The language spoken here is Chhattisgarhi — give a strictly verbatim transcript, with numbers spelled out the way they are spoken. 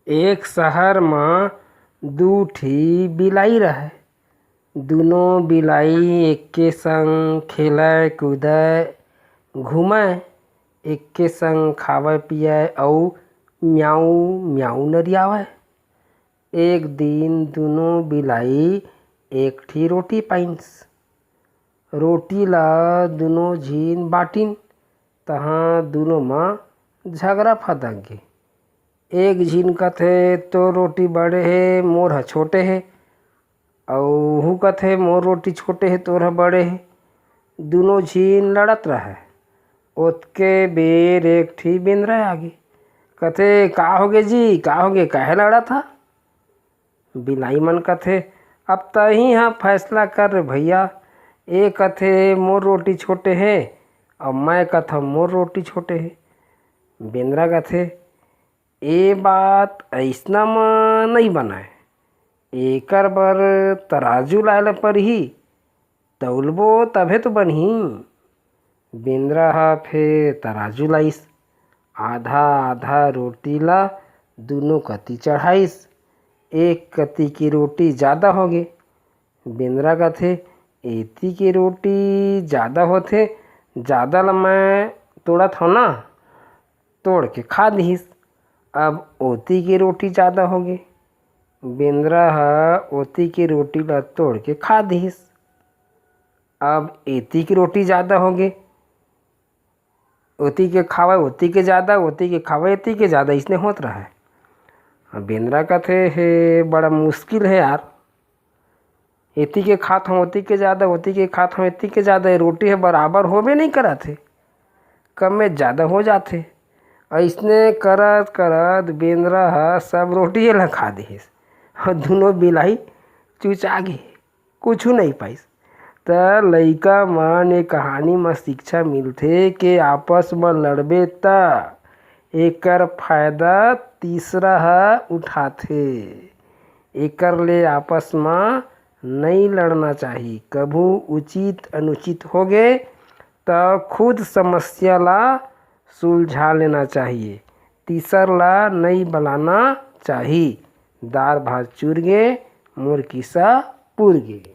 एक शहर म दू ठी बिलाई रहय। दुनों बिलाई एके संग खेलय, कूदय, घूमय, एके संग खावय, पियय अउ म्याऊ म्याऊ नरियावय। एक दिन दुनों बिलाई एक ठी रोटी पाइन्स। रोटी ला दुनों झिन बांटिन, तहाँ दुनों म झगरा फदक गे। एक झिन कथे, "तोर रोटी बड़े हे, मोर ह छोटे हे।" अउ ओहू कथे, "मोर रोटी छोटे हे, तोर ह बड़े हे।" दुनों झिन लड़त रहय। ओतके बेर एक ठी बेंदरा आगे। कथे, "का होगे जी, का होगे, काहे लड़त हा?" बिलाई मन कथे, "अब तहीं ह फैसला कर रे भैया, ए कथे मोर रोटी छोटे हे, अउ मैं कथव मोर रोटी छोटे हे।" बेंदरा कथे, "ए बात अइसना म नइ बनय, एकर बर तराजू लाय ल परही, तउलबो तभे तो बनही।" बेंदरा ह फेर तराजू लाइस, आधा आधा रोटी ला दुनों कति चढ़ाइस। एक कति के रोटी जादा होगे। बेंदरा कथे, "एती के रोटी जादा होथे, जादा ल मैं तोड़त हव ना, तोड़ के खा दिहिस। अब ओती के रोटी जादा होगे।" बेंदरा ह ओती के रोटी ला तोड़ के खा दिहिस। अब एती के रोटी जादा होगे, ओती के खावय ओती के जादा, ओती के खावय एती के जादा, अइसने होत रहय। अब बेंदरा कथे, "हे, बड़ा मुश्किल हे यार, एती के खात हव ओती के जादा, ओती के खात हव एती के जादा, ए रोटी ह बराबर होबे नइ करत हे, कम में जादा हो जाथे।" अइसने करत करत बेंदरा ह सब रोटी ला खा दिहिस। अउ दुनों बिलाई चुचा गे, कुछु नइ पाइस। त लइका मन ए कहानी म शिक्षा मिलथे के आपस म लड़बे त एकर फायदा तीसरा ह उठाथे। एकर ले आपस म नइ लड़ना चाही। कभू उचित अनुचित होगे त खुद समस्या ला सुलझा लेना चाहिए। तीसर ला नइ बलाना चाही। दार भात चुर गे, मोर किस्सा पुर गे।